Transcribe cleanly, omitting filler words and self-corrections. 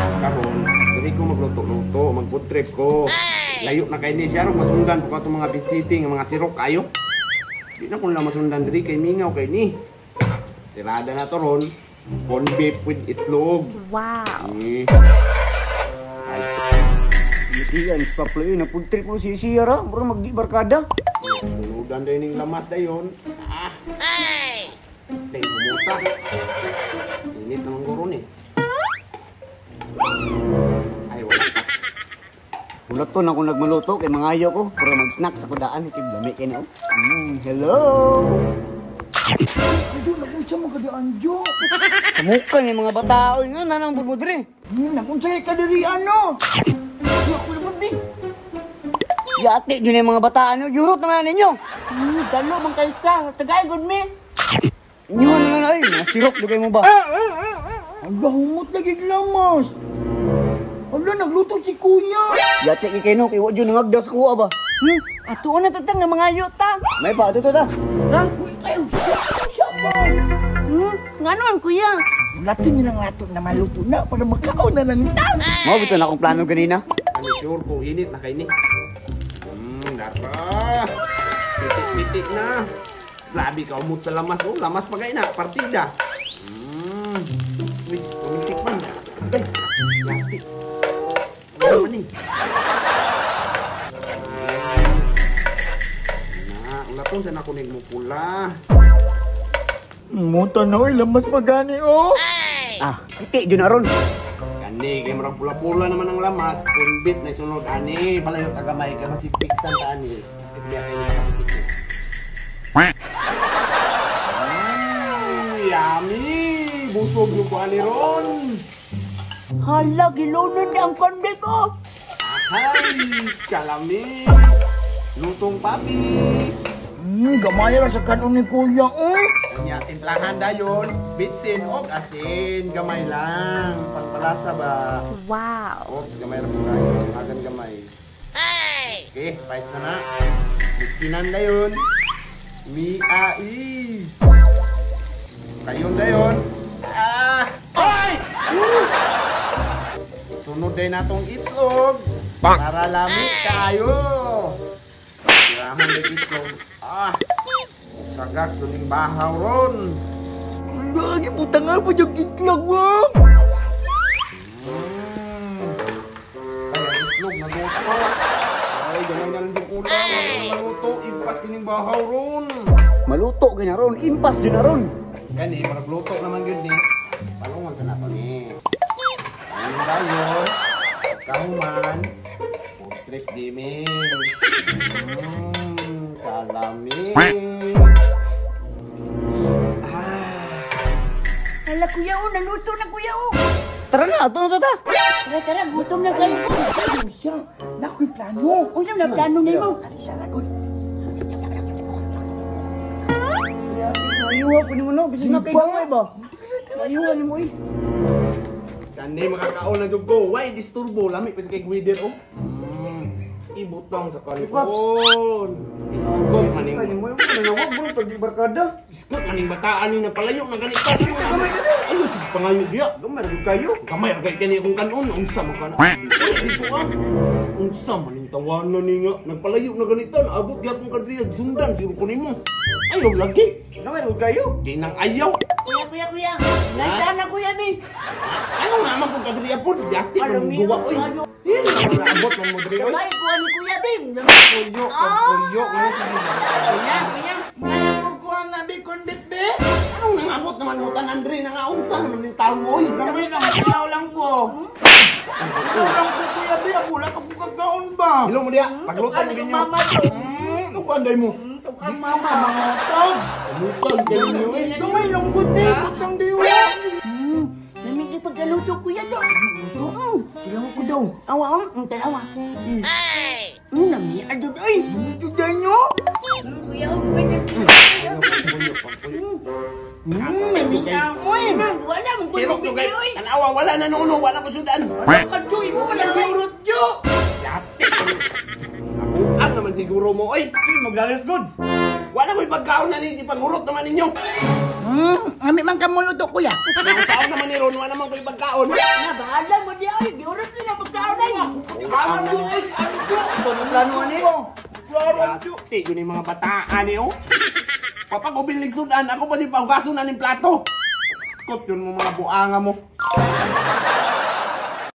Karon, dili ko magluto-luto, mag-food trip ko. Layo na kay ni siya ron masundan ko atong mga bitsiti nga mga sirok kayo. Di na ko nila masundan diri kay mingaw kay ni. Tirada na to ron. Corn beef with itlog. Wow. Eh. Ay, Yan, stop lang yun. Food trip mo si Sierra. Bro, magdi-barkada. Tuludan din yung lamas dayon. Ah. Ay! Day, humuta. Init naman guro ni. Ay, wala pa. Hulat to na akong nagmaluto kay mga ayaw ko. Pero mag-snack sa kudaan. Kay lami kayo na. Hello! Anjo, nagunsa man ka di, Anjo. Samukan yung mga batao. Nga, nanang budmudre. Nagunsa ka diri, ano? Ako naman, di. Yate, yun yung mga bataan. Yurot naman ninyo. Dalo man kayo ka. Tagay, good me. Inyo na lang ay. Mga sirok, lugay mo ba? Ala, humot lagi lamas. Ala, nagluto si kuya. Yate, kay no, kay wadyo nangagdaw sa kuha ba? Ato na to nga mga yuta. May pa, ato to ta. Uy, ay, siya ba? Ngano ang kuya? Lato nilang lato na maluto na para magkaon na lang ta. Mao bito na akong plano ganina. Ano sure kung init na kay ni. Dara. Pitik-pitik na. Grabe ka umot sa lamas. Oh, lamas pa kay na. Partida. Uy, tumisik man. Ay, yati. Ano man eh? Na, ulaton sa nakunig mo pula. Muta na, oy, lamas pa gani, oh. Ah, piti, dyan na ron. Kani, kay murag pula-pula naman ang lamas. Kumbit na isunod, ani. Palayo tagamay ka, kasi piksan ta, ani. Hindi kayo nakapisik ko. Yummy! Busog yung kuha ni Ron. Hala, gilunon na ang corned beef, oh. Ay, kalami. Lutong papi. Gamay ra sa kanon ni kuya, oh. Kanya, timplahan dayon, bitsin og asin, gamay lang. Pagpalasa ba? Wow. Oops, gamay ra po kayo. Agan gamay. Okay, pais na na. Bitsinan dayon. Mi-ai. Kayon dayon. Ah! Ay! Sunod din natong itlog. Para lami kayo. Tirahan din itlog. Ah! Sagak tuning bahaw ron. Lagi putang nga po yung itlog, oh. Ay, ang itlog naluto. Ay, gamay na lang yung kulang. Ay! Maluto, impas kining bahaw ron. Maluto gina ron, impas dyan na ron. Gani, maragluto naman yun ni. Palungan sa nato ni. Ayun tayo. Kahuman. Food trip gaming. Kalami. Ah. Hala, kuya, oh, naluto na, kuya, oh. Tara na, ato na to ta. Tara, tara, gutom na kayo. Kuya, nakoy plano. Unsa na plano nimo? Mayuha po ni mo no, bisan na kay gamay ba? Mayuha ni mo eh. Kani makakaon na jud ko. Why disturbo lami pa kay weather oh. Ibutang sa kalikon. Iskot maning Kani mo yung nanawag bro pag di barkada. Iskot maning bataan ni nagpalayo na ganito. Ano sige pangayo diya? Gamay ra kayo. Gamay ra kay kani akong kanon unsa man kana. Dito ah. Unsa man ning tawanan ni nga nagpalayo na ganito naabot gyapon ka diya sundan siguro ko nimo. Ayaw lagi. Gamay ra kayo. Kay nang ayaw. Kuya, kuya, kuya. Nagdaan na, kuya, mi. Ano nga man kung kadiri apod? Yati man mong duwa oy. Naabot man mo diri oy. Kamay ko ni kuya, bim. Puyo, puyo, ngayon sige. Kuya, kuya. Kaya ko kuha na, bi, corned beef, bi. Anong nangabot naman mo tan Andre nangaunsa naman ning tawo oy. Kamay lang, ikaw lang ko. Ikaw lang ko, kuya, bi. Ako lang ako kagaon ba? Hello mo diya, pagluto mo ninyo. Ano ko anday mo? Ang mama, mga tog. Mukang kayo niyo eh. Gamay lang ko, di. Butang diwa. Namig ipagkaluto, kuya, do. Silaw ko daw. Awa, tanawa. Ay! Nami, adod, ay! Ito nyo? Kuya, kuya. Nami na, uy! Wala mong Sirok nyo kayo. Tanawa, wala na nuno, wala ko sundan. Wala ka, Jo! Imo wala yurot, Jo! Yate! Nabuang naman siguro mo, oy! Maglalas good. Wala mo'y pagkaon na ninyo, pangurot naman ninyo. Ami man kamuluto, kuya. Nausaon naman ni Ron, wala naman ko'y pagkaon. Na, bahala mo di, Buangan Ano ni. oy? Ano do? Plano ani? Ate, yun yung mga bataan eh, oh. Kapag ubilig sudan, ako pa din paugason na ng plato. Kot yun mo mga buanga mo.